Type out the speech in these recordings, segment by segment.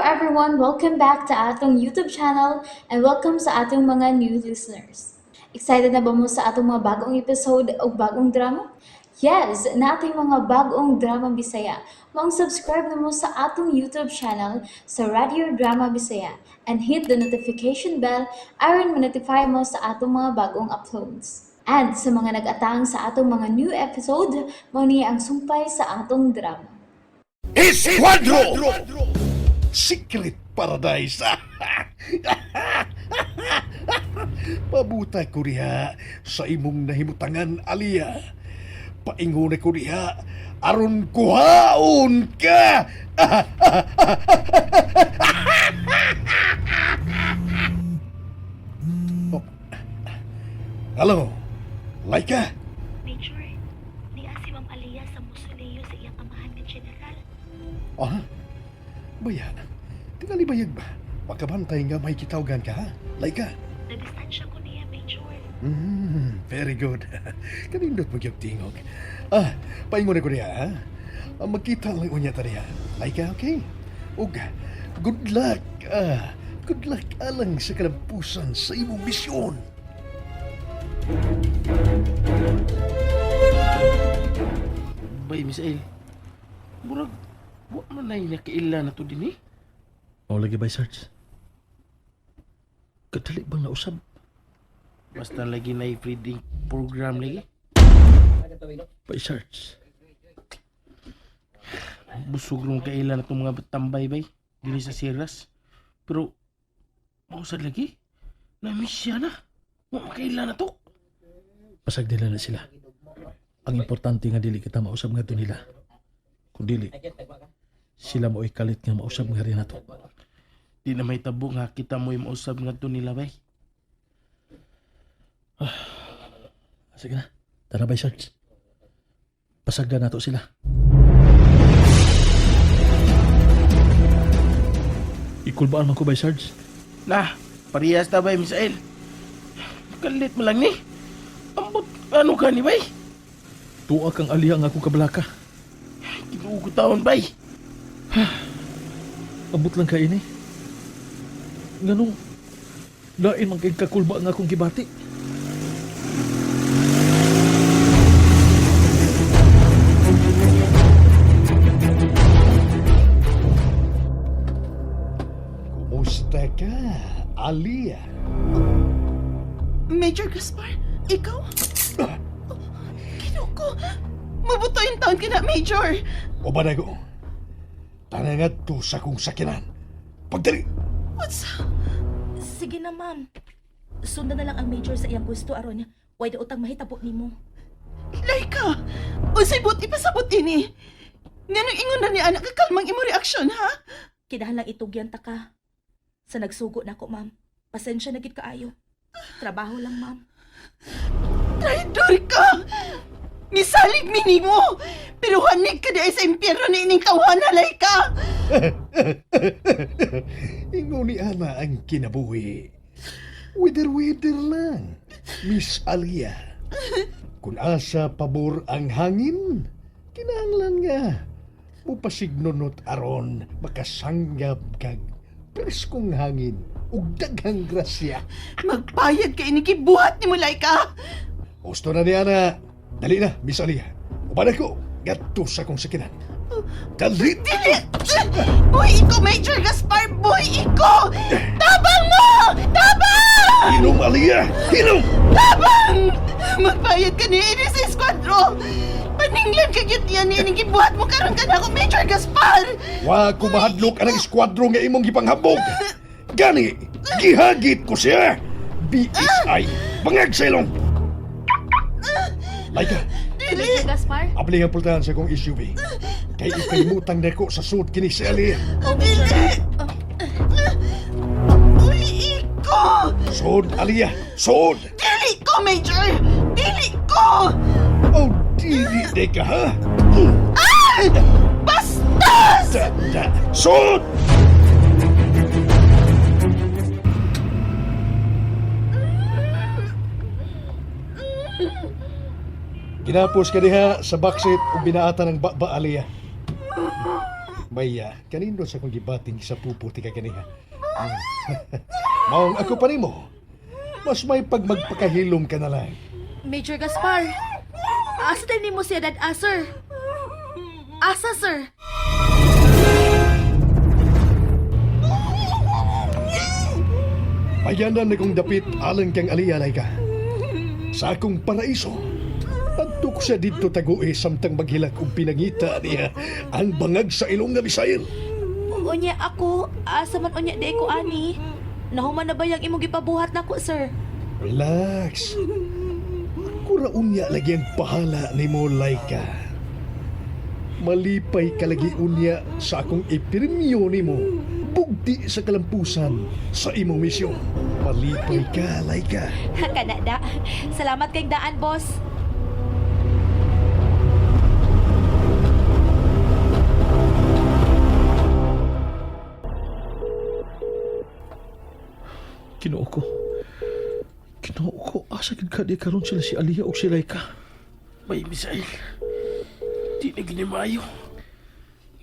everyone! Welcome back to atong YouTube channel and welcome sa atong mga new listeners. Excited na ba mo sa atong mga bagong episode o bagong drama? Yes, nating mga bagong drama Bisaya. Maong subscribe na mo sa atong YouTube channel sa Radio Drama Bisaya and hit the notification bell aron ma-notify mo sa atong mga bagong uploads. And sa mga nag-atang sa atong mga new episode, mao ni ang sumpay sa atong drama. Esquadro! Secret Paradise! Pabuta ko diha sa imong nahimutangan, Alia. Paingon ko diha, aron kuhaon ka! Oh. Hello, Laika? Major, niya si Ma'am Aliyah sa musoleo sa iyang amahan nga general. Ah, baya, tingali bayag ba? Makabantay nga may kitawgan ka, ha? Laika? Nadistansya ko niya, Major. Very good. Kanindot mo gyud tingog. Ah, paingon ko niya, ha? Ah, magkita lang unya ta niya. Laika, okay? Ug, good luck. Ah, good luck alang sa kalampusan sa imong misyon. Bay, Misael. Murag, wa man na nakaila na to din eh. O lagi ba, Sarge? Kadali bang nausab? Basta lagi na i-feeding program lagi. Bay, Sarge. Busog rong kaila na itong mga tambay bay. Dili sa Siras. Pero, mausad lagi. Na-miss siya na. Wa makaila na to. Pasag nila na sila. Ang importante nga dili kita mausab nga nila. Kung dili, sila mo'y kalit nga mausab nga rin nato. Di na may tabo nga kita mo'y mausab nga to nila bay. Sige na, tara bay, Sarge. Pasagdan nato sila. Ikulbaan man ko bay, Sarge. Na, parehas ta bay, Misael. Kalit mo lang ni. Ambot, ano ka ni bay? Tuwa kang aliya nga akong kabalaka. Kinugo taon bay. Abot lang kay ini. Nganong lain man kay kakulba nga akong gibati. Kumusta ka, Alia? Major Gaspar, ikaw? Kinuko! Mabuto yung taon ka na, Major! O banago, tanangat to sa kong sakinan. Pagdali! What's... Sige na, ma'am. Sundan na lang ang Major sa iyang gusto aron way daotang mahitabo nimo. Laika! Unsay buot ipasabot ini? Nganong ingon na ni anak kakalmang imo reaksyon, ha? Kinahanglang itugyan ta ka. Sa nagsugo nako, ma'am. Pasensya na gid kaayo. Trabaho lang, ma'am. Traidor ka! Misalig mi nimo! Pero hanig ka di ay sa impyerno ni ining tawhana, Laika! Ingon ni Ana ang kinabuhi. Wither-wither lang, Miss Alia. Kung asa pabor ang hangin, kinahanglan nga. Mupasignunot aron makasanggap kag preskong hangin ug daghang grasya. Magbayad ka ini gibuhat nimo, Laika! Gusto na ni Ana. Dali na, Miss Alia. Uban ako, gadto sa akong sakinan. Dali! Dili! Boy, ikaw, Major Gaspar! Boy, ikaw! Tabang mo! Tabang! Hilom, Alia! Hilom! Tabang! Magbayad ka ni ini sa eskwadro! Paninglan ka gyud niya ni ining gibuhat mo karon ka na ako, Major Gaspar! Wa ko mahadlok anang eskwadro nga imong gipanghambog. Gani, gihagit ko siya. BSI, bangag sa ilong. Laika, Major Gaspar? abli ang pultahan sa kong SUV. Kay ikalimutang na ko sa suot kini si Alia. Oh, Major. Dili! Uy, iko! Suod, Alia, suod! Dili ko, Major! Dili ko! Oh, dili de ka, ha? Ah! Bastos! Da, da, suod! Ginapos ka diha sa backseat ug binaata ng baba, Alia. Maya, kanindot sa akong gibating sa pupo ti ka kaniha. Maong ako pa nimo. Mas may pagmagpakahilom ka na lang. Major Gaspar, asa din nimo siya dad sir? Asa, sir? Mayanan na kong dapit alang kang aliyalay ka. Sa akong paraiso. Adto ko siya didto tagui samtang maghilak og pinangita niya ang bangag sa ilong nga misail. Unya ako, asa man unya di ko ani. Nahuman na ba yung imong gipabuhat nako, sir? Relax. Ako ra unya lagi ang bahala nimo, Laika. Malipay ka lagi unya sa akong ipirmyo nimo. Bugti sa kalampusan sa imong misyon. Malipay ka, Laika. Kanada. Salamat kay daan, boss. Ginoo ko. Ginoo ko, asa gid ka di karon sila si Aliyah ug si Laika. Bay, Misael. Di na ginimayo.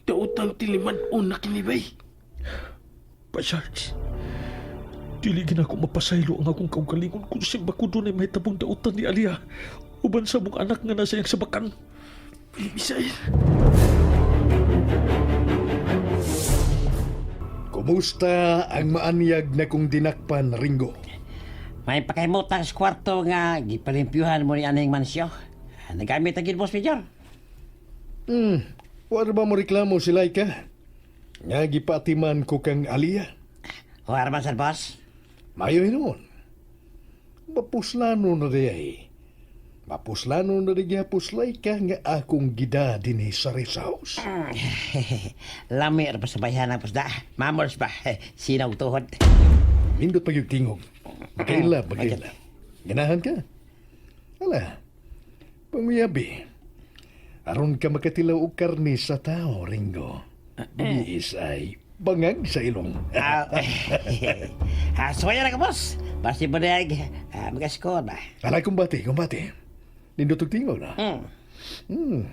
Dautang tiliman una kini, bay. Pa Charles, dili gid ako mapasaylo ang akong kaugalingon kung simba ko dunay mahitabong dautan ni Aliyah uban sa mong anak nga nasa iyang sabakan. Bay, Misael. Kumusta ang maanyag na kong dinakpan, Ringo? May pakahimutang sa kwarto nga gipalimpyuhan mo ni aning mansyo. Nagamit ang gid, Boss Major. Wala ba mo reklamo si Laika? Nga gipatiman ko kang Aliyah. O arman sad, boss. Mayo hinuon. Mapuslano na di ay. Mapuslano na di gyapos Laika nga akong gida dinhi sa rest house. Lami ra pa sa bayhan ang pusda. Mamols ba? Sinaw tuhod. Nindot pa yung tingog. Magkaila, magkaila. Ganahan ka? Ala, panguyabi. Aron ka makatilaw og karni sa tao, Ringo. Biis ay bangag sa ilong. Ah, ah, suwaya na ka, boss. Basta mo na mag-score ba? Ala, kumbati, kumbati. Nindot og tingog na. Mm.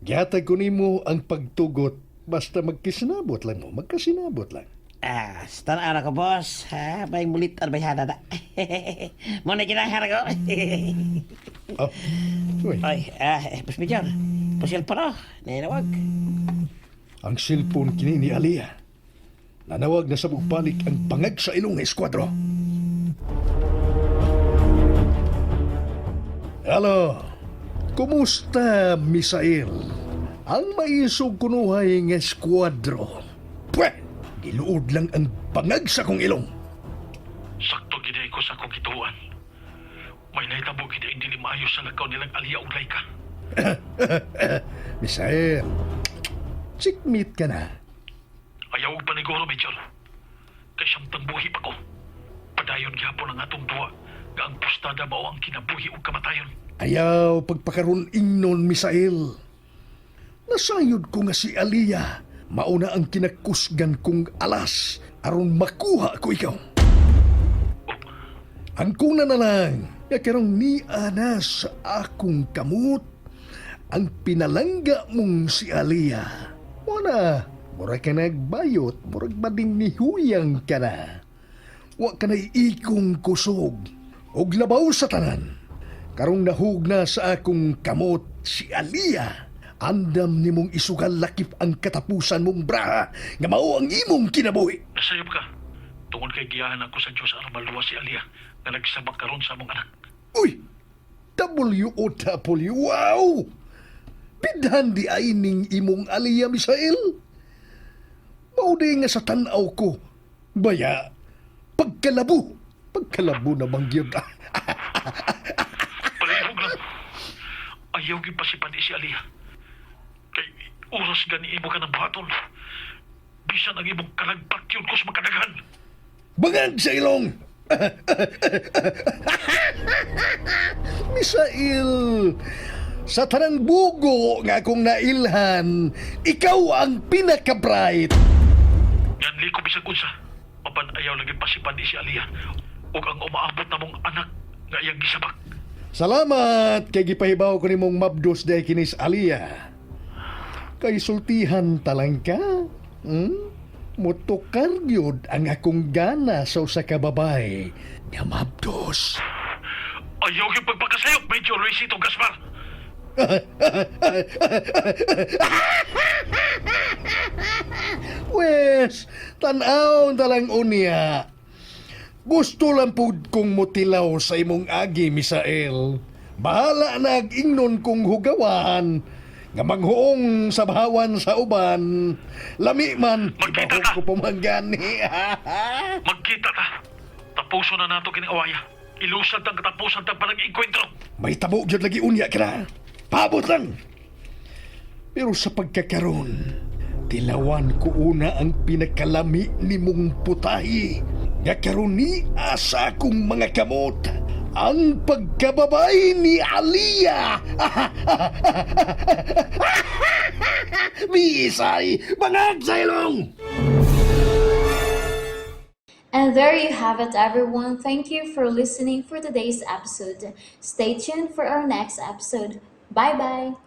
Gihatag ko nimo ang pagtugot basta magkisinabot lang mo, magkasinabot lang. Ah, tanaw na ko, boss. Ha, may mulit ang bayhana na. Mo na ginahan ako. Oh, uy, Ay, Boss Major. Pusil pa no. Nainawag. ang cellphone kini ni Aliyah. Nanawag na sa balik ang bangag sa ilong nga eskuadro. Hello. Kumusta, Misael? Ang maisog kunuhay nga eskuadro. Pwe! Giluod lang ang bangag sa kong ilong. Sakto gid ko sa akong gituan. May nahitabo gid ang dili maayo sa lakaw nilang Aliyah ug Laika. Misael, chickmate ka na. Ayaw og paniguro, Major. Kay siyang buhi pa ko. Padayon gihapon ang atong duwa nga ang postada mao ang kinabuhi ug kamatayon. Ayaw pagpakaroon ingnon, Misael. Nasayod ko nga si Aliyah. Mauna ang kinakusgan kong alas aron makuha ko ikaw. Ang kuna na lang, nga karong ni ana sa akong kamot, ang pinalangga mong si Aliyah. Wala, murag ka nagbayot, murag bading nihuyang ka na. Wa ka na ikong kusog, og labaw sa tanan. Karong nahug na sa akong kamot si Aliyah. Andam nimong isugal lakip ang katapusan mong braha nga mao ang imong kinabuhi. Nasayop ka. Tungod kay giyahan ako sa Dios aron maluwas si Aliyah nga nagsabak karon sa among anak. Uy! W-O-W, wow! Bidhan di ay ning imong Aliyah, Misael. Mao di nga sa tanaw ko. Baya, pagkalabo. Pagkalabo na bang gyud. Palihog lang. Ayaw gyud pasipan si Aliyah. Kay oras gani imo ka ng buhaton. Bisan ang imong kalagpat yun kus makadaghan. Bangag sa ilong! Misael, sa tanang bugo nga akong nailhan, ikaw ang pinaka-bright. Ngan liko bisag unsa. Mapan ayaw lagi pasipan si Aliyah ug ang umaabot na mong anak nga iyang gisabak. Salamat kay gipahibaw ko nimong mabdos day kinis Aliyah. Kay sultihan talang ka. Hmm? Mutukar gyud ang akong gana sa usa ka babae nga mabdos. Ayaw yung pagpakasayop, Major Luisito Gaspar. Wes, tan-aw talang unya. Gusto lang pud kong mutilaw sa imong agi, Misael. Bahala na ag ingnon kong hugawan. Nga manghuong sa bahawan sa uban. Lami man, Magkita ibahog ta. ko pumanggani. Magkita ta. Tapuso na nato kining awaya. Ilusad ang katapusan tang panag-inkwentro. May tabo gyud lagi unya kana. Paabot lang. Pero sa pagkakaron, tilawan ko una ang pinakalami ni mong putahi. Nga karon ni asa akong mga kamot. Ang pagkababay ni Aliyah. Bisay, bangag sa ilong! And there you have it, everyone. Thank you for listening for today's episode. Stay tuned for our next episode. Bye bye.